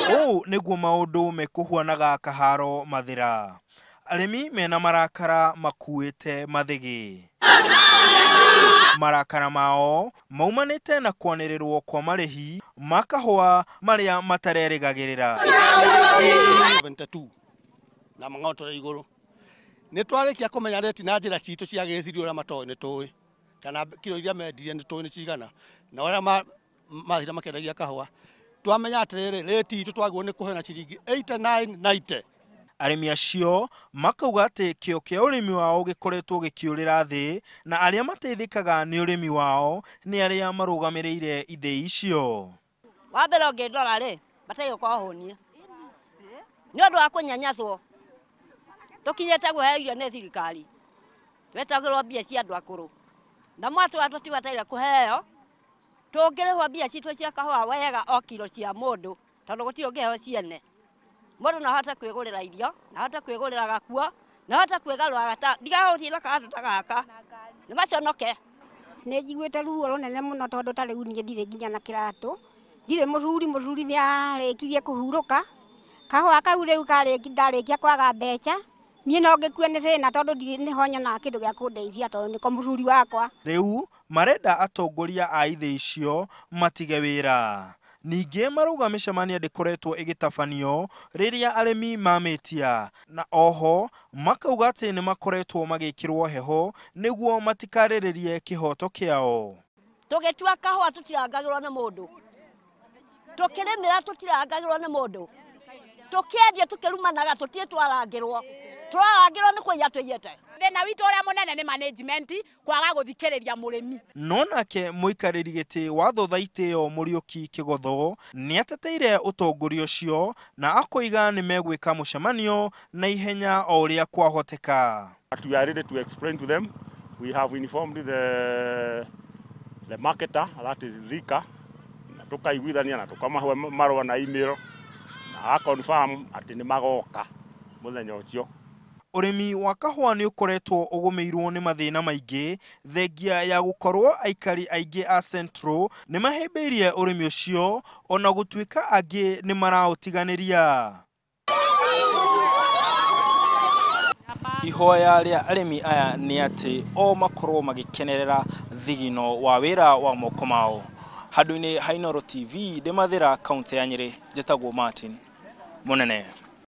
Ũũ nĩguo maũndũ mekũhuanaga Kaharo Mathĩra. Arĩmi mena marakara makuĩte mathĩgĩ. Marakara mao maumanĩte na kwanĩrĩrwo kwa marĩhi ma kahũa marĩa matarerĩgagĩrĩra. 72 na mang'oto igũrũ. Nĩ twarĩkia kũmenya reti na njĩra citũ cia gĩciri ũrĩa matoĩ nĩ tũĩ kana kiro iria mendirie nĩ tũĩ nĩ cigana na ũrĩa mathira makĩendagia kahũa twamenya atĩrĩrĩ reti itũ twagĩrĩirwo nĩ kũheana ciringi 89.90. Arĩmi acio makauga atĩ kĩo kĩa ũrĩmi wao gĩkoretwo gĩkĩũrĩra thĩ na arĩa mateithĩkaga nĩ ũrĩmi wao nĩ arĩa marũgamĩrĩire ithĩi icio. Wa mbere ũngĩndora rĩ bataire gũkorwo hũnie nĩ ũndũ wa kũnyanyaswo tũkinyĩte kũheo irio nĩ thirikari twetagĩrwo mbia cia andũ akũrũ na mwatwa tũtibataire kũheo tũngĩrĩhwo mbia citũ cia kahũa wega o kiro cia mũndũ tondũ gũtirĩ ũngĩheo ciene. Mũndũ no ahote kwĩgũrĩra irio, no ahote kwĩgũrĩra gakuo, no ahote kwĩgarũra gata ndigagũthiĩ na karatũ ta gaka nĩ maconoke. Nĩ njiguĩte ruo rũnene mũno tondũ ta rĩu niĩ ndirĩ nginya na kĩratũ, ndirĩ mũthuri nĩ arĩkirie kũhurũka kahũa kau rĩu ndarĩkia kwaga mbeca niĩ no ngĩkue nĩ thĩna tondũ nĩho nyonaga kĩndũ gĩa kũndeithia tondũ nĩko mũthuri wakwa. Rĩu marenda atongoria a ithĩi icio matige wĩra. Ningĩ marauga mĩcemanio ndĩkoretwo ĩgĩtabanio rĩrĩa arĩmi mamĩtia na oho makauga atĩ nĩ makoretwo magĩkĩrwo heho nĩguo matikarĩrĩrie kĩhoto kĩao. Tũgĩtua kahũa tũtirangagĩrwo nĩ mũndũ, tũkĩrĩmĩra tũtirangagĩrwo nĩ mũndũ, tũkĩendia tũkĩrumanaga tũtirĩ twarangĩrwo, tũrarangĩrwo nĩ kũiya tũiyĩte. Thĩna witũ ũrĩa mũnene nĩ management kwaga gũthikĩrĩria mũrĩmi. No nake mũikarĩri gĩtĩ wa thothaitĩ ĩyo Mũriũki Kĩgotho nĩateteire ũtongoria ũcio na akoiga nĩ megwĩka mũcemanio na ihenya o ũrĩa kwahoteka. But we are ready to explain to them. We have informed the marketer, that is Thika, na tukaiguithania na tukamahe marũa na email na akonfirm atĩ nĩ magoka mũthenya ũcio. Ũrĩmi wa kahũa nĩ ũkoretwo ũgũmĩirwo nĩ mathĩna maingĩ thengia ya gũkorwo aikari aingĩ a Central nĩ mahĩmbĩirie ũrĩmi ũcio ona gũtuĩka angĩ nĩ maraũtiganĩria. Ihoya rĩa arĩmi aya nĩ atĩ o makorwo magĩkenerera thigino wa wĩra wa moko mao. Handũ-inĩ ha Inooro TV ndĩ Mathĩra, kaũntĩ ya Nyĩrĩ, njĩtagwo Martin Mũnene.